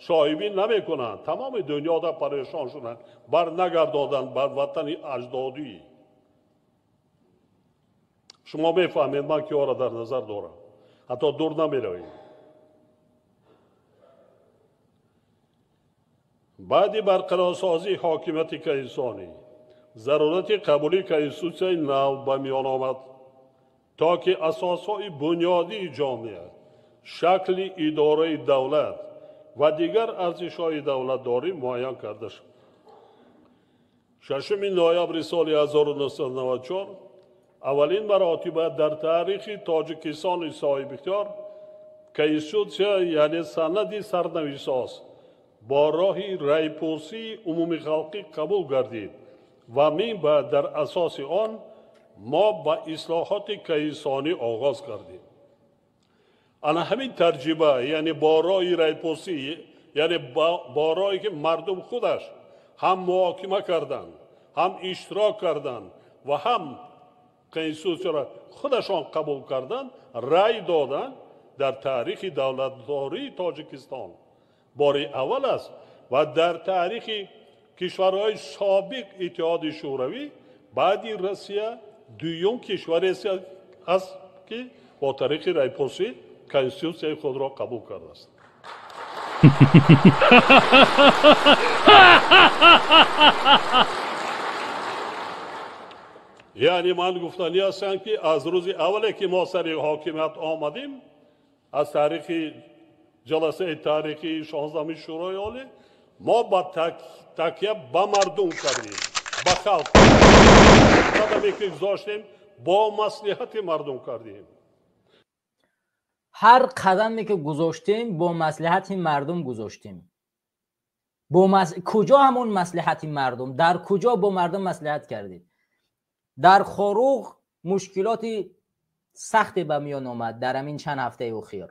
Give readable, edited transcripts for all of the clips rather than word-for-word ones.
Соҳибӣ намекунанд, тамоми дунёда парешон шуданд, бар нагардоданд бар ватани аҷдодӣ. Шумо мефаҳмед, ман киҳоро дар назар дорам, ҳатто дур намеравем. Баъди барқарорсозии ҳокимияти конститутсионӣ зарурати қабули конститутсияи нав ба миён омад, то ки асосҳои бунёдии ҷомеа, шакли идораи давлат ва дигар арзишҳои давлатдорӣ муайян карда шуд. 6 ноябри соли 1994 аввалин маротиба дар таърихи Тоҷикистони соҳибихтиёр конститутсия, яъне санади сарнавишсоз, бо роҳи райпурсии умумихалқӣ қабул гардид ва минбаъд дар асоси он мо ба ислоҳоти конститутсионӣ оғоз кардем. Ана ҳамин тарҷиба, яъне бо роҳи райпурсӣ, яъне бо роҳе ки мардум худаш ҳам муҳокима карданд, ҳам иштирок карданд ва ҳам конститутсияро худашон қабул карданд, рай доданд, дар таърихи давлатдории Тоҷикистон бори аввал аст ва дар таърихи кишварҳои собиқ Иттиҳоди Шӯравӣ баъди Россия дуюм кишваре аст, ки бо тариқи райпурсӣ конститутсияи худро қабул кардааст. Яъне ман гуфтанӣ ҳастам, ки аз рӯзи аввале ки мо сари ҳокимият омадем, аз таърихи ҷаласаи таърихии 16-ми Шӯрои Олӣ, мо ба такя ба мардум кардем, ба халқ қадаме ки гузоштем, бо маслиҳати мардум кардем. Ҳар қадаме ки гузоштем, бо маслиҳати мардум гузоштем. Куҷо ҳамон маслиҳати мардум? Дар куҷо бо мардум маслиҳат кардед? Дар Хоруғ мушкилоти сахте ба миён омад дар ҳамин чанд ҳафтаи охир.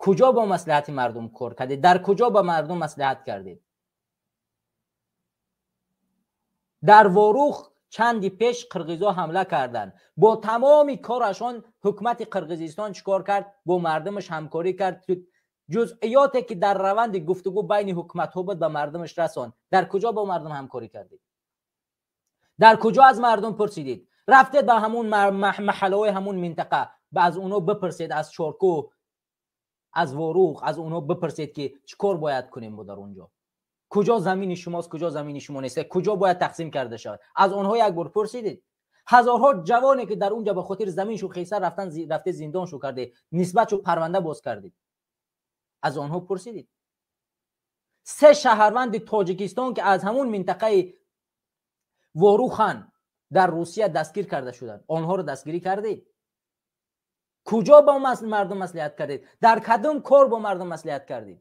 Куҷо бо маслиҳати мардум кор кардед? Дар куҷо ба мардум маслиҳат кардед? Дар Ворух чанди пеш қирғизо ҳамла карданд. Бо тамоми корашон ҳукумати Қирғизистон чикор кард? Бо мардумаш ҳамкорӣ кард. Ҷузъиёте ки дар раванди гуфтугӯ байни ҳукуматҳо буд ба мардумаш расонд. Дар куҷо бо мардум ҳамкорӣ кардед? Дар куҷо аз мардум пурсидед? Рафтед ба ҳамун маҳаллаҳои ҳамун минтақа, аз онҳо бипурсед, аз Чоркӯҳ, аз Ворух, аз онҳо бипурсед, ки чӣ кор бояд кунем мо дар онҷо, куҷо замини шумост, куҷо замини шумо нест, куҷо бояд тақсим карда шавад. Аз онҳо як бор пурсидед. Ҳазорҳо ҷавоне ки дар онҷо ба хотири замин шу хеса рафтан, рафте зиндон шу кардед, нисбат шу парванда боз кардед, аз онҳо пурсидед. 3 шаҳрванди Тоҷикистон ки аз ҳамун минтақаи Ворухан дар Русия дастгир карда шуданд, онҳоро дастгирӣ кардед? Куҷо бо мардум маслиҳат кардед? Дар кадом кор бо мардум маслиҳат кардед?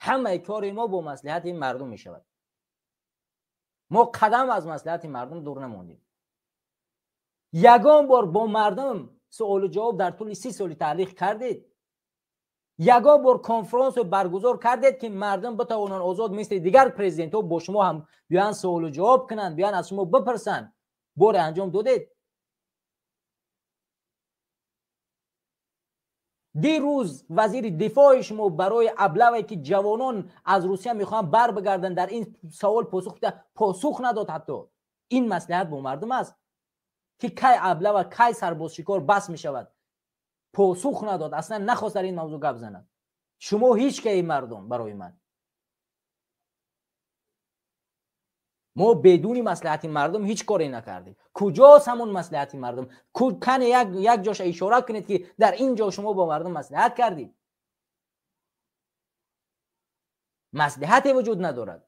Ҳамаи кори мо бо маслиҳати мардум мешавад. Мо қадам аз маслиҳати мардум дур намондем. Ягон бор бо мардум суолу ҷавоб дар тӯли 30 соли таърих кардед? Ягон бор конфронсро баргузор кардед, ки мардум битавонанд озод мисли дигар президентҳо бо шумо ҳам биёянд суолу ҷавоб кунанд, биёянд аз шумо бипурсанд? Боре анҷом додед? Дирӯз вазири дифои шумо барои аблаве ки ҷавонон аз Русия мехоҳанд бар бигарданд, дар ин савол посух надод. Ҳатто ин маслиҳат бо мардум аст, ки кай аблава, кай сарбозшикор бас мешавад, посух надод, аслан нахост дар ин мавзӯъ гап занад. Шумо ҳеҷ кай мардум барои ман. Мо бедуни маслиҳати мардум ҳеҷ коре накардем. Куҷост ҳамон маслиҳати мардум? Кане як ҷоша ишора кунед, ки дар ин ҷо шумо бо мардум маслиҳат кардед. Маслиҳате вуҷуд надорад.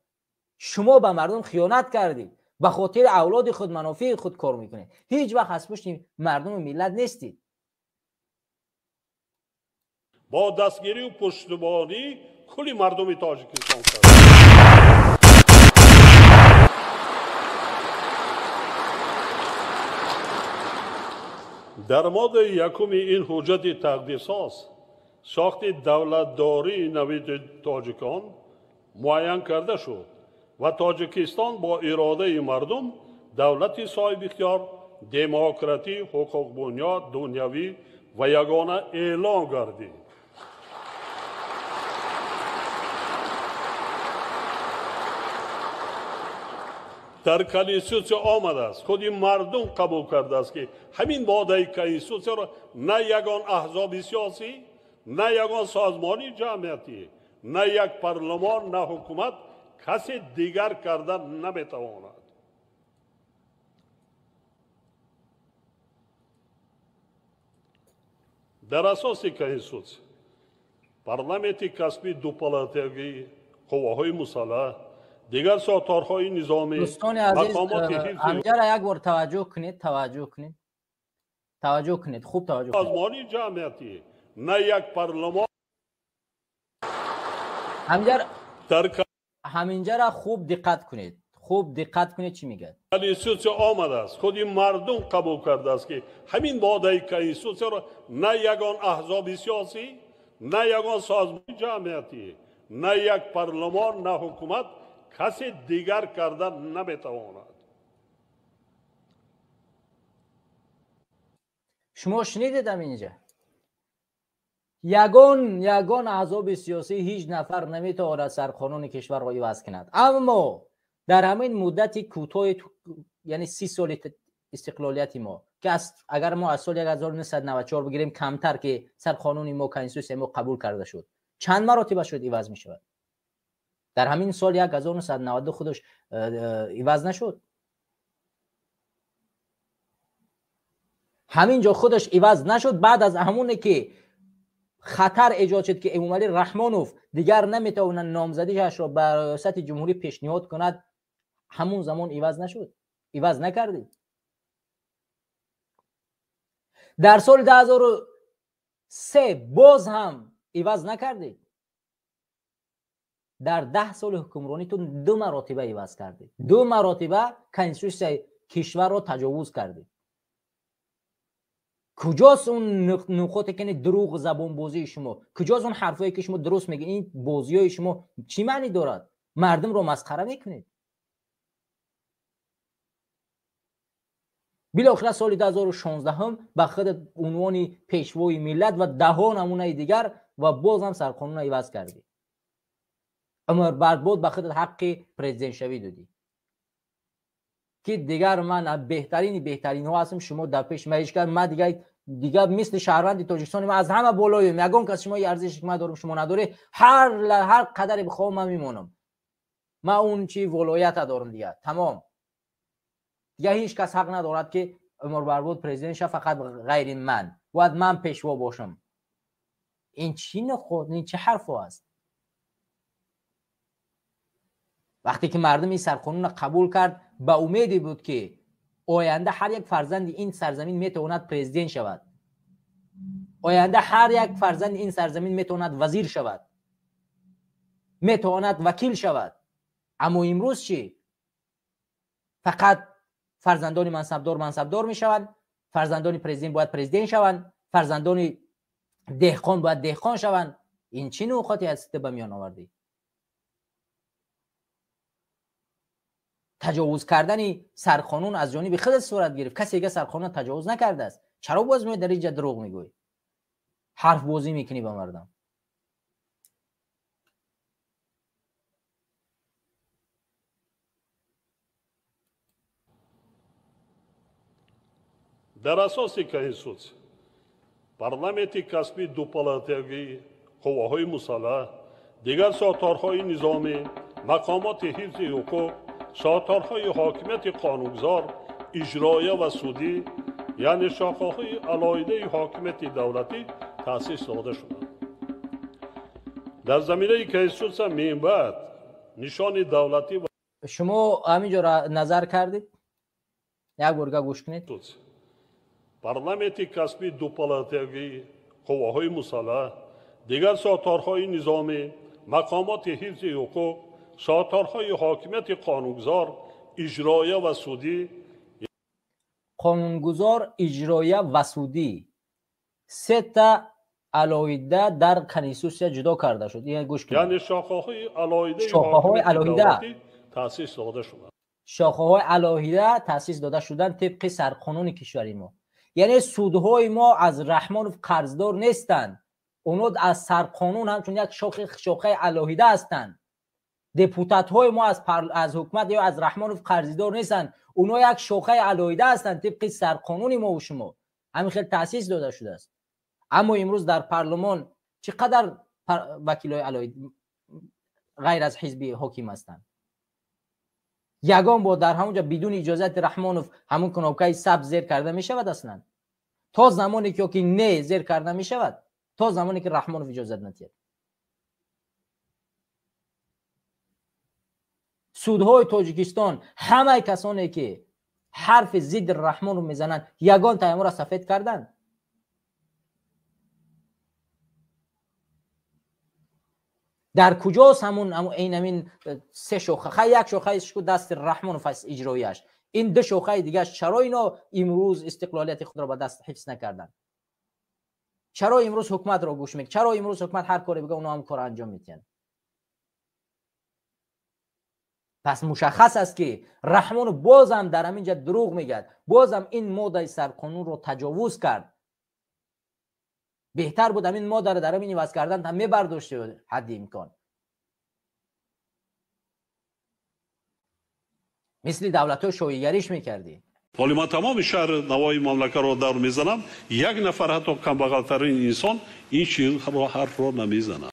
Шумо ба мардум хиёнат кардед. Ба хотири авлоди худ, манофеи худ кор мекунед. Ҳеҷ вақт аз пушти мардуму миллат нестед. Бо дастгирию пуштибонӣ кулли мардуми Тоҷикистон кард. Дар моддаи якуми ин ҳуҷҷати тақдирсоз сохти давлатдории нави тоҷикон муайян карда шуд ва Тоҷикистон бо иродаи мардум давлати соҳибихтиёр, демократӣ, ҳуқуқбунёд, дунявӣ ва ягона эълон гардид. Дар Конститутсия омадааст, худи мардум қабул кардааст, ки ҳамин моддаи Конститутсияро на ягон аҳзоби сиёсӣ, на ягон созмони ҷамъиятӣ, на як парлумон, на ҳукумат касе дигар карда наметавонад. Дар асоси Конститутсия парламенти касбии дупалатагӣ, қувваҳои мусаллаҳ, дигар сохторҳои низомӣ, дӯстони азиз, ҳамҷара як бор таваҷҷӯҳ кунед, таваҷҷӯҳ кунед, таваҷҷӯҳ кунед, хуб таваҷҷӯҳ кунед. Созмони ҷамъиятӣ, на як парлумон. Ҳаминҷара хуб диққат кунед, хуб диққат кунед, чӣ мегӯяд. Конститутсия омадааст, худи мардум қабул кардааст, ки ҳамин моддаи Конститутсияро на ягон аҳзоби сиёсӣ, на ягон созмони ҷамъиятӣ, на як парлумон, на ҳукумат касе дигар карда наметавонад. Шумо шунидед ҳаминҷа? Ягон аҳзоби сиёсӣ ҳеҷ нафар наметавонад сарқонуни кишварро иваз кунад. Аммо дар ҳамин муддати кӯтоҳи, яъне 30 соли истиқлолияти мо, ки агар мо аз соли 1994 бигирем камтар, ки сарқонуни мо, конститутсияи мо қабул карда шуд, чанд маротиба шуд иваз мешавад? Дар ҳамин сол 1992 худаш иваз нашуд. Ҳамин ҷо худаш иваз нашуд. Баъд аз ҳамоне ки хатар эҷод шуд, ки Эмомалӣ Раҳмонов дигар наметавонад номзадиашро ба риёсати ҷумҳурӣ пешниҳод кунад, ҳамон замон иваз нашуд, иваз накардид. Дар соли 2003 боз ҳам иваз накардид. Дар 10 соли ҳукмронитон 2 маротиба иваз кардид, 2 маротиба конститутсияи кишварро таҷовуз кардид. Куҷост он нуқоте ки дурӯғ забонбозии шумо? Куҷост он ҳарфое ки шумо дуруст мегӯед? Ин бозиҳои шумо чӣ маънӣ дорад? Мардумро масхара мекунед. Билохира соли 2016 ба худ унвони пешвои миллат ва даҳо намунаи дигар ва боз ҳам сарқонунро иваз кардӣ. Умр барбод ба худат ҳаққи президентшавӣ додӣ, ки дигар ман беҳтарини беҳтаринҳо ҳастам, шумо дар пеш ма ҳеҷ кас, ман дигар мисли шаҳрванди Тоҷикистон ман аз ҳама болоем, ягон кас шумо арзиши ман дорам, шумо надоред, ҳар қадаре бихоҳам ман мемонам, ман он чи волоята дорам, дигар тамом, дигар ҳеҷ кас ҳақ надорад ки Умар Барбод президент ша, фақат ғайри ман, бояд ман пешво бошам. Ин чӣ нуқот, ин чӣ ҳарфо аст? Вақте ки мардум ин сарқонунро қабул кард, ба умеде буд ки оянда ҳар як фарзанди ин сарзамин метавонад президент шавад, оянда ҳар як фарзанди ин сарзамин метавонад вазир шавад, метавонад вакил шавад. Аммо имрӯз чӣ? Фақат фарзандони мансабдор мансабдор мешаванд, фарзандони президент бояд президент шаванд, фарзандони деҳқон бояд деҳқон шаванд. Ин чӣ нуқоте аст ба миён овардӣ? Таҷовуз кардани сарқонун аз ҷониби худат сурат гирифт. Касе дига сарқонун таҷовуз накардааст. Чаро боз меоӣ дар инҷа дурӯғ мегӯӣ? Ҳарфбозӣ мекунӣ ба мардум. Дар асоси Конститутсия парламенти касбии дупалатагӣ, қувваҳои мусаллаҳ, дигар сохторҳои низомӣ, мақомоти ҳифзи ҳуқуқ, сохторҳои ҳокимияти қонунгузор, иҷроия ва судӣ, яъне шохаҳои алоҳидаи ҳокимияти давлатӣ таъсис дода шуданд. Дар заминаи Конститутсия минбаъд нишони давлатӣ ва шумо ҳамин ҷо назар кардед? Як борга гӯш кунед. Парламенти касбии дупалатагӣ, қувваҳои мусаллаҳ, дигар сохторҳои низомӣ, мақомоти ҳифзи ҳуқуқ, сохторҳои ҳокимияти қонунгузор, иҷроия ва судӣ, қонунгузор, иҷроия ва судӣ сета алоҳида дар конститутсия ҷудо карда шуд. Ин гӯш кунед. Яъне шохаҳои алоҳидаи давлатӣ таъсис дода шуданд. Шохаҳои алоҳида таъсис дода шуданд тибқи сарқонуни кишвари мо. Яъне судҳои мо аз Раҳмонов қарздор нестанд. Онҳо аз сарқонун ҳамчун як шохаи алоҳида ҳастанд. Депутатҳои мо аз ҳукумат ё аз Раҳмонов қарздор нестанд. Онҳо як шохаи алоҳида ҳастанд тибқи сарқонуни мо ва шумо. Ҳамин хел таъсис дода шудааст. Аммо имрӯз дар парлумон чӣ қадар вакилҳои алоҳида ғайр аз ҳизби ҳоким ҳастанд? Ягон бор дар ҳамонҷо бидуни иҷозати Раҳмонов ҳамон кнопкаи сабз зер карда мешавад аслан? То замоне ки ё не зер карда мешавад, то замоне ки Раҳмонов иҷозат надиҳад. Судҳои Тоҷикистон ҳамаи касоне ки ҳарфи зидди Раҳмонов мезананд, ягон таямуро сафед карданд? Дар куҷост ҳамун ин ҳамин се шоха? Хай як шохаи шу дасти Раҳмонов аст иҷроияш. Ин ду шохаи дигар чаро ино имрӯз истиқлолияти худро ба даст ҳифз накарданд? Чаро имрӯз ҳукуматро гӯш мекунанд? Чаро имрӯз ҳукумат ҳар коре бигӯяд, онҳо ҳам кор анҷом медиҳанд? Пас мушаххас аст ки Раҳмонов бозам дар ҳамин ҷа дурӯғ мегӯяд, бозам ин моддаи сарқонунро таҷовуз кард. Беҳтар буд ҳамин моддаро дар ҳамин иваз кардан ҳам мебардошти ҳадди имкон. Мисли давлатҳои шоҳигариш мекардӣ. Ҳоло ман тамоми шаҳри навои мамлакаро дар мезанам, як нафар ҳатто камбағалтарин инсон ин чизро ҳарфро намезанад.